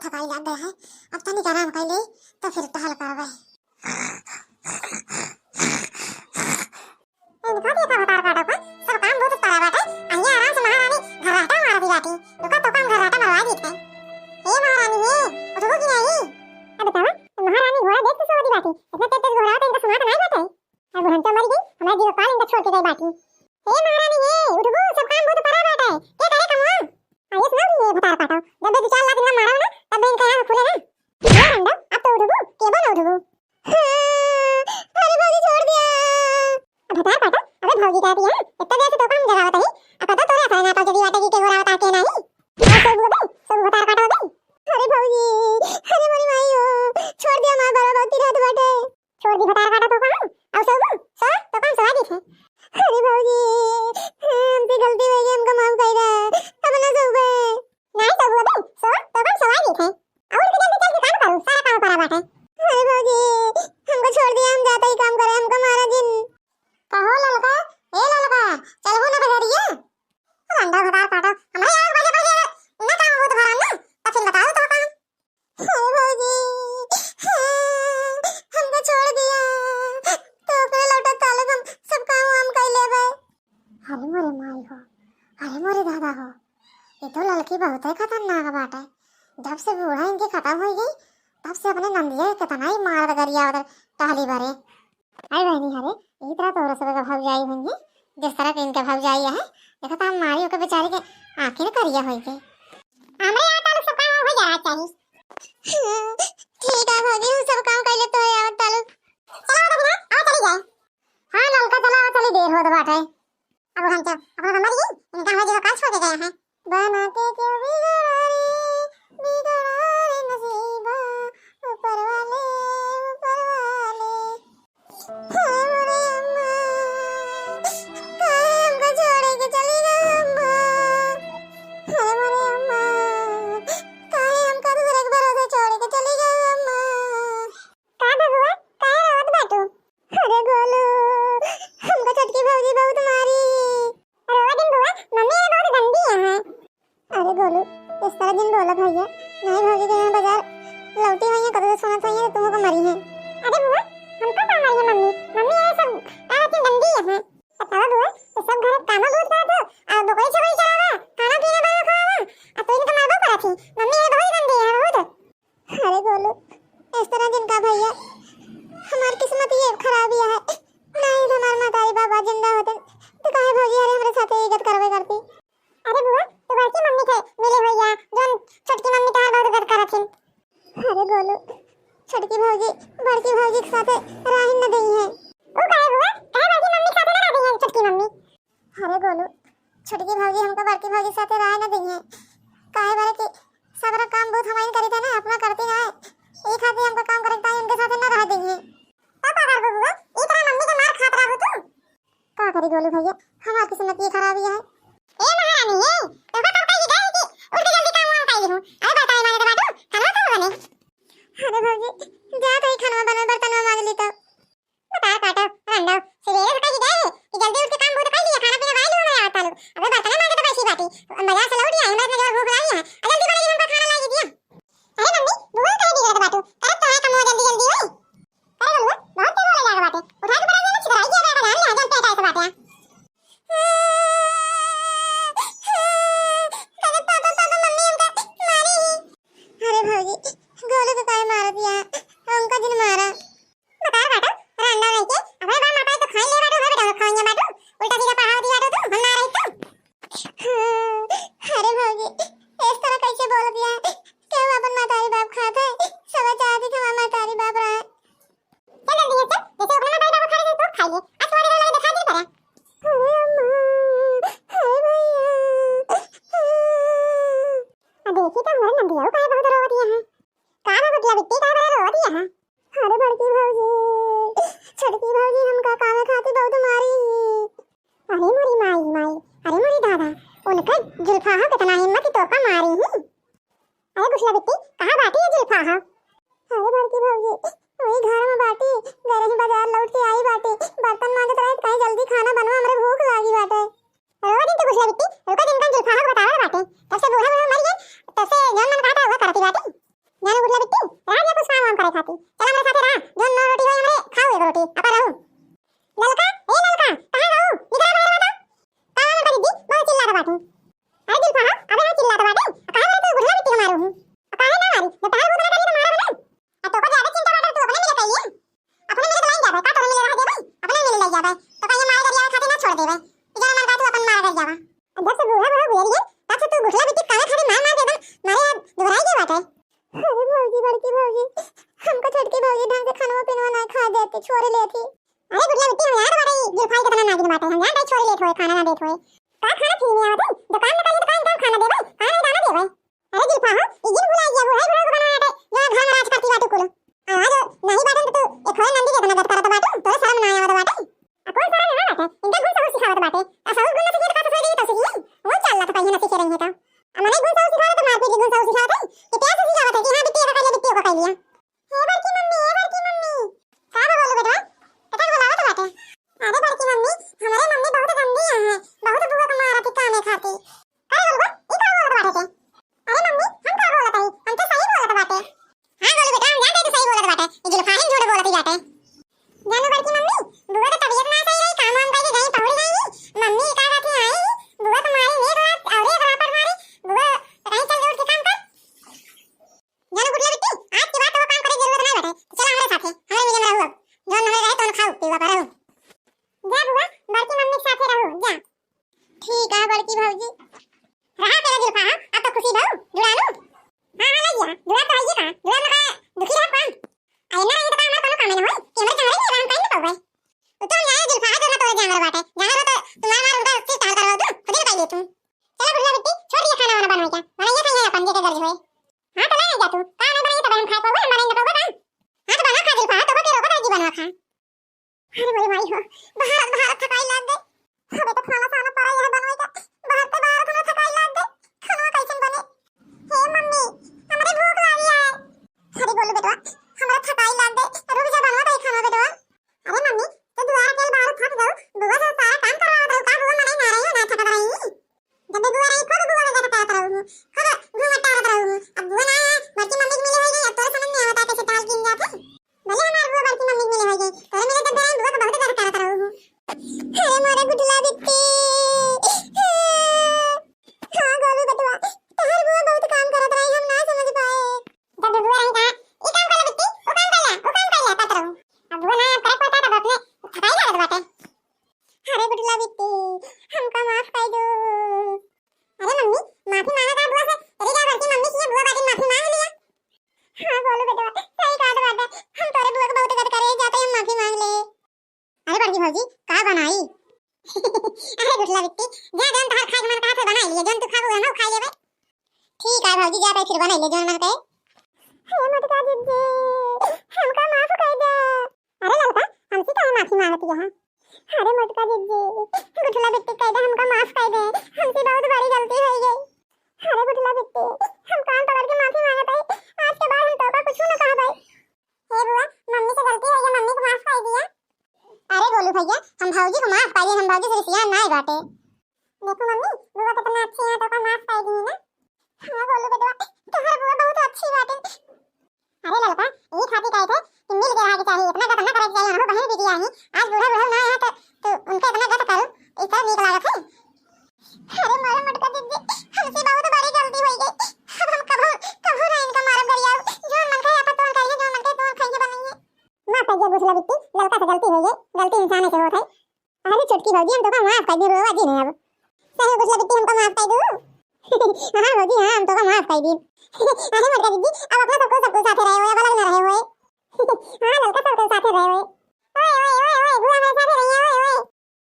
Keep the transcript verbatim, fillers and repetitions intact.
थकाई लाग गए है, अब तनिक आराम कर ले, तो फिर टहल करबे। इनका देखा भतार काटो का, सब काम बहुत पड़ा बाटे। आइए आराम से महारानी घर्राटा मार दी बाटी। रुका तो काम घर्राटा मरवा दी थे। हे महारानी हे, उठबो कि नहीं? अब बतावा, महारानी घोड़ा देख के सो दी बाटी। इतना तेज तेज घोड़ा तो इनका सुनात नहीं बाटे। अब हम तो मर गई, हमारा जीव काल इनका छोड़ के गई बाटी। हे महारानी हे, उठबो, सब काम बहुत पड़ा बाटे। के करे कमवा? आइए सुना दी ये भतार काटो। जब दो चार लात इनका मारा ना, तब इनका यहाँ खुले ना। ए रंडा, अब तो उठबू, केबो ना उठबू। हाँ, अरे भौजी छोड़ दिया। अबे तार काटा, अबे भौजी कहती है, इतना देर से तो काम जगावत है, अब तो तोरे असर ना तो जदी बाटे की के गोरा बता के नहीं। अरे सब बता, सब बता काटा बे। अरे भौजी, अरे मोरी माई हो, छोड़ दिया माँ, बड़ा बहुत रहत बाटे। छोड़ दी भतार काटा तो काम, अब सब, सब तो काम सवा दी थे। अरे भौजी, हमसे गलती हो गई, हमको माफ कर दे, अब ना सब। नाही सब बे, सब तो काम सवा दी थे। और के जल्दी चल के काम करो, सारा काम पड़ा बाटे। अरे भौजी, हमको छोड़ दिया, हम जाते ही काम करे, हमको मारा जिन। कहो ललका, ए ललका, चलबू ना बजरिया? रंडा भतार काटा, हमारे आग बजे बजे, इतना काम बहुत भरा ना, तो फिर बताओ तो काम। अरे भौजी, हमको छोड़ दिया, तो ओकरे लौटत ताले हम सब काम वाम कर लेबे। अरे मोरे माई हो, अरे मोरे दादा हो, ये तो ललकी बहुत ही खतरनाक बाटे। जब से बूढ़ा इनके खत्म हो गई, तब से अपने नंदिया के कितना ही मारत गरियावत टहली बरे। अरे बहनी, अरे ई तरह तोहरा सब के भौजाई हुई है, जिस तरह के इनके भौजाई है, देखा तो हम मारी ओके बेचारी के आँखें न करिया होई के। हमरे यहाँ तालुक सब काम हो जा रहा चाहिए। ठीक है भौजी, हम सब काम कर लेते हैं यार तालुक। चलो आओ देखना, आओ चली जाए। हाँ ललका चला, आओ चली, देर होत बाटे। अब हम तो अपना नंबर ये इनका हम जो काल छोड़ के गए हैं। बना के क्यों बिगड़ा रे, बिगड़ा रे नसीबा, ऊपर वाले, ऊपर वाले। हे मोरे अम्मा, काहे हमका छोड़ के चली गई अम्मा? हे मोरे अम्मा, काहे हमका दूसरे के भरोसे छोड़ के चली गई अम्मा? का बबुआ, काहे रोत बाटू? अरे गोलू, हमका छोटकी भौजी बहुत मारी। रोवा जिन बुआ, मम्मी ये बहुत गंदी है। अरे गोलू, इस तरह जिन बोला भैया, नहीं भौजी के यहाँ बाजार लौटी हुई है, कदर सुनत हुई है, तुमको मरी है। अरे बुआ, हमको का मारी है मम्मी? मम्मी ये सब का इतनी गंदी है? बताओ बुआ, ये सब घर काम बहुत करत हो, और बकरी छकरी चरावा, खाना पीना बना खावा, और तो इनका मारबो करत थी। मम्मी ये बहुत गंदी है, बहुत। अरे गोलू, इस तरह जिनका भैया, हमार किस्मत ये खराब ही है। नहीं तो हमार महतारी बाबा जिंदा होते, तो काहे भौजी अरे हमरे साथे इज्जत करवे करती। अरे बुआ, तू बड़की मम्मी के मिले होइया, जोन छोटकी मम्मी तोहार बहुत इज्जत करत हिन। अरे गोलू, छोटकी भौजी बड़की भौजी के साथे रह न देई है। ऊ काहे बुआ, काहे बड़की मम्मी के साथे न रह देई है छोटकी मम्मी? अरे गोलू, छोटकी भौजी हमका बड़की भौजी साथे रहे न देइहे। काहे बारे कि सबरा काम बहुत हमाइन करी थे ना, अपना करती ना है। ई खातिर हमका काम करे के ताई उनके साथे न रह देइहे। तब का करबू बुआ? ई तरह मम्मी के मार खात रहबू तू? का करी गोलू भैया, हमार किस्मत ये खराबी है। ए महारानी, ए, तोहका कब कही गए कि उठ के जल्दी काम वाम कर लिहू? अरे बर्तन मांजे तो बाटू, खाना कब बने? अरे भौजी, जा तो ही खाना बने, बर्तन मांज ली तो। बताओ काटो, रंडो, सवेरे से कही गए कि जल्दी उठ के काम बहुत कर लिया, खाना पीना खाई लियो, मैं आवत तालू। अबे बर्तन मांजे तो बैठी बाटी, हम बाजार से लौट आए, हमरा इतना जोर भूख लागी है, आ जल्दी बना के हमका खाना लाई दिया। अरे मम्मी, बुआ काहे बिगड़त बाटू? करत तो है कमवा जल्दी जल्दी होई। अरे बबुआ, बहुत तेज बोले लाग बाटे, उठा के बना देना, छितराई के बना, बना ले, जल पे हटाए से बाटे। अरे पापा, पापा, मम्मी हमका मारी। अरे भौजी, गोलू के काहे मार दिया? हमका जिन मारा। बताओ बाटू, अरे अंडा नहीं के, अबे बा माता तो खाई ले बाटू, हो बेटा, खाई ले बाटू, उल्टा सीधा पढ़ाओ दिया तो तू, हम ना रही तो। अरे भौजी, इस तरह कैसे बोल दिया? क्यों अपन मातारी बाप खाते? सब चाहती कि हमारा मातारी बाप रहा। चल जल्दी है, चल, जैसे अपने मातारी बाप खाए थे, तो खाइए। आज तुम्हारे घर वाले दिखा दी पड़ा। अरे अम्मा, अरे भैया। अब देखी तो हमारे नंदिया काहे बहुत रो दिया है। का बा गुटिया बिट्टी, काहे बड़ा रो दिया है? अरे बड़की भौजी, छोटकी भौजी हमका कामे खातिर बहुत मारी। अरे मोरी माई, माई, अरे मोरी दादा, उनका जुल्फा हो कितना हिम्मत ही तोका मारी ही। अरे गुठिया बिट्टी, कहाँ बाटी है जुल्फा हो? अरे बड़की भौजी, वही घर में बाटी, गए रही बाजार लौट के आई बाटी, बर्तन मांजत रहे, कहीं जल्दी खाना बनवा, हमरे भूख लागी बाटे। रोवा दिन तो गुठिया बिट्टी, रुका दिन का जुल्फा हो बतावे बाटे, तब से बूढ़ा बूढ़ा मर गए, तब से जौन मन कहा था वो करती बाटी। अरे जुल्फा, हाँ, अबे हाँ चिल्लात बाटे। काहे मारे तू गुठला बिट्टी के मारू हूँ? काहे ना मारी? जब तहार भूत ना करी तो मारा ना। आ तोको ज्यादा चिंता बाटे, तू अपने मिले कहिए। अपने मिले तो लाइन जाबे, का तोरे मिले रह देबे? अपने मिले लाई जाबे। तो कहिए मारे गरिया खातिर ना छोड़ देबे। ई जाना मन का तू अपन मारा गरिया बा। जब से बूढ़ा बूढ़ा हुआ रही है, तब से तू गुठला बिट्टी काहे खाली मार मार के एकदम मारे अब घबराई गई बाटे। अरे भौजी, बड़की भौजी, हमका छोटकी भौजी ढंग से खानवा पीनवा ना खा देती, छोड़ लेती। अरे गुठला बिट्टी, हम जानत बाटे, जुल्फाई कितना नागिन बाटे, हम जानत बाटे छोड़ लेत होए, खाना ना देत होए। का खाना फ्री में आवत है? दुकान में कहीं दुकान का खाना देबे, खाना नहीं दाना देबे। अरे जुल्फा हो, ई जिन भुलाई गया, बुढ़ाई बुढ़ाई को बनाया बाटे, जो घर में राज करती बाटे कुल। आवाज नहीं बाटन तो तू एक होए नंदी के इतना गत करत बाटू, तोरे शर्म ना आवत बाटे? आ कौन सारा यहाँ बाटे? इनका गुण साहू सिखावत बाटे। आ साहू गुण ना सीखे तो का ससुर गई तो सीखी? वो चाल ला तो कहीं ना सीखे रही है तो। आ मने गुण साहू सिखावत तो मारपीट के गुण साहू सिखावत है कि प्यार से सिखावत है कि हाँ बिट्टी का करिया, बिट्टी का करिया। हे बड़की मम्मी, हे बड़की मम्मी। का बा बोलू बेटवा? कतक बुलावत बाटे? अरे बड़की मम्मी, हमारे मम्मी बहुत गंदी है, बहुत बुआ को मारत ही कामे खाती। का बोलबो? ई का बोलत बाटे ते? अरे मम्मी, हम का बोलत हई? हम तो सही बोलत बाटे। हाँ गोलू बेटा, हम जानत हई तू सही बोलत बाटे। ई जुल्फाहिन झूठ बोलत ही बाटे। जानू बड़की मम्मी, बुआ के तबीयत ना सही रही, काम वाम करके गई, पहुड़ गई। मम्मी का कहती आई, बुआ तो मारी एक लात और एक रापट मारी। बुआ कहीं चल उठ के काम कर। जानू गुठला बिट्टी, आज के बाद तो काम करे जरूरत नहीं बाटे। चल हमरे साथे, हमरे मिले में रहू अब। जौन हमरे रहे तौन खाऊ पीवा पर रहू। जा बुआ, बड़की मम्मी के साथे रहू, जा। ठीक है बड़की भौजी। रहा तेरा जुल्फा, हाँ? अब तो खुशी भऊ, जुड़ालू। हाँ, हाँ, लइया, जुड़ाब तो हइये का, जुड़ाब ना का दुखी रहब का? आ एन्ना रही तो का हमार कोनो कामे ना होई, कि हमरे जंगले में आराम कहीं ना पउबे। उ तो हम जाए जुल्फा, हाँ, तो ना तोरे जांगर बाटे, जांगर हो तो तुम्हार मार उनका सिर टहल करवा दो, खुद ही बताइए तुम। चलो बुढ़िया बिट्टी, छोड़ दिया खाना वाना बनवाई का, बनाइए खाइए अपन जे के गर्ज होए। हाँ, तो ले जा तू, का नहीं बनाइए तो हम खाए पउबे, हम बनाए ना पउबे का? हाँ, तो बना खा जुल्फा, हाँ, तो के रोको दादी बनवा खा। अरे मोरे माई हो, बाहर, बाहर थकाई लाग गई। अबे तो खाना साना पड़ा यह बनवे का। बाहर ते बाहर थोड़ा थकाई लाग गई। खाना कैसन बने? हे मम्मी, हमरे भूख लागी है। अरे गोलू बेटवा, हमरा थकाई लाग गई। रुक जा, बनवा दे खाना बेटवा। अरे मम्मी, तो दुआर के बाहर थक गऊ। बुआ से सारा काम करवा दऊ। का बुआ मने ना रही हो, ना थकत रही। जब बुआ रही, खूब बुआ वगैरह करत रहू, खूब घूंघट टारत रहू। अब बुआ ना है, बड़की मम्मी के मिले होई गई, अब तोरे समझ में आवता कैसे टाल गिन जात है। भले हमार बुआ बड़की मम्मी के मिले होई गई, तोरे मिले जब रही, बुआ के बहुत दरकारत रहू। अरे मोरे गुठला बिट्टी। हाँ गोलू बेटवा, तोहर बुआ बहुत काम करत रही, हम ना समझ पाए। जब बुआ रही कहा, "ई काम कर ले बिट्टी, ओ काम कर ले, ओ काम कर ले," करत रहू। अब बुआ ना करे पड़ता, तब अपने थकाई लागत बाटे। अरे गुठला बिट्टी, हमका माफ कर दो। अरे मम्मी, माफी मांगा का बुआ से? तेरी क्या बड़की मम्मी की है, बुआ बाटी माफी मांग लिया। हाँ गोलू बेटवा, सही कहत बाटे, हम तोरे बुआ के बहुत गद करे, जाते हम माफी मांग ले। अरे बड़की भौजी, का बनाई? अरे गुठला बिट्टी, जा जौन तोहार खाए के मन कहा थे बनाई लिए, जौन तू खाबू हम खाई लेबे। ठीक है भौजी, जा फिर बनाई ले जौन मन कहे। हे मोटका जिज्जी, हमका माफ कर दे। अरे ललका, हमसे काहे माफी मांगती है? अरे मोटका जिज्जी, गुठला बिट्टी कह दे, हमका माफ कर दे, हमसे बहुत बड़ी गलती हो गई। अरे गुठला बिट्टी, हम कान पकड़ के माफी मांगत हई, आज के बाद हम तोका कुछ न कहबै। हे बुआ, मम्मी से गलती हो गई, मम्मी को माफ कर दिया। अरे गोलू भैया, हम भौजी को माफ कर दिए, हम भौजी से रिसिया नाय बाटे। देखो मम्मी, बुआ कितना अच्छी है, तोका माफ कर दी ना। हाँ गोलू बेटवा, तोहर बुआ बहुत अच्छी बाटे। अरे ललका, ई खातिर कहे थे कि मिल के रहे के चाहिए, इतना गत ना करे के चाहिए, हम बहन बिटिया ही, आज बूढ़ा बूढ़ा ना है तो तू उनके इतना गत करू, ई सब नीक लागत है? अरे मोरे मोटका दीदी, हमसे बहुत बड़ी गलती हो गई, अब हम कभू, कभू ना इनका मारब गरियाब, जौन मन करे आपन तोन करिए, जौन मन करे तोन खाइए बनाइए। माफ कर दिया गुठला बिट्टी, ललका से गलती हो गई, गलती इंसान से होत है। अरे छोटकी भौजी, हम तोका माफ कर दी, रोवा जिन अब। सही गुठला बिट्टी, हमका माफ कर दू। हाँ भौजी, हाँ, हम तोका माफ कर दी। अरे मोटका दीदी, अब अपना सबको सबको साथे रहे हो, अब अलग ना रहे हो। हाँ ललका, सबके साथे रहे हो।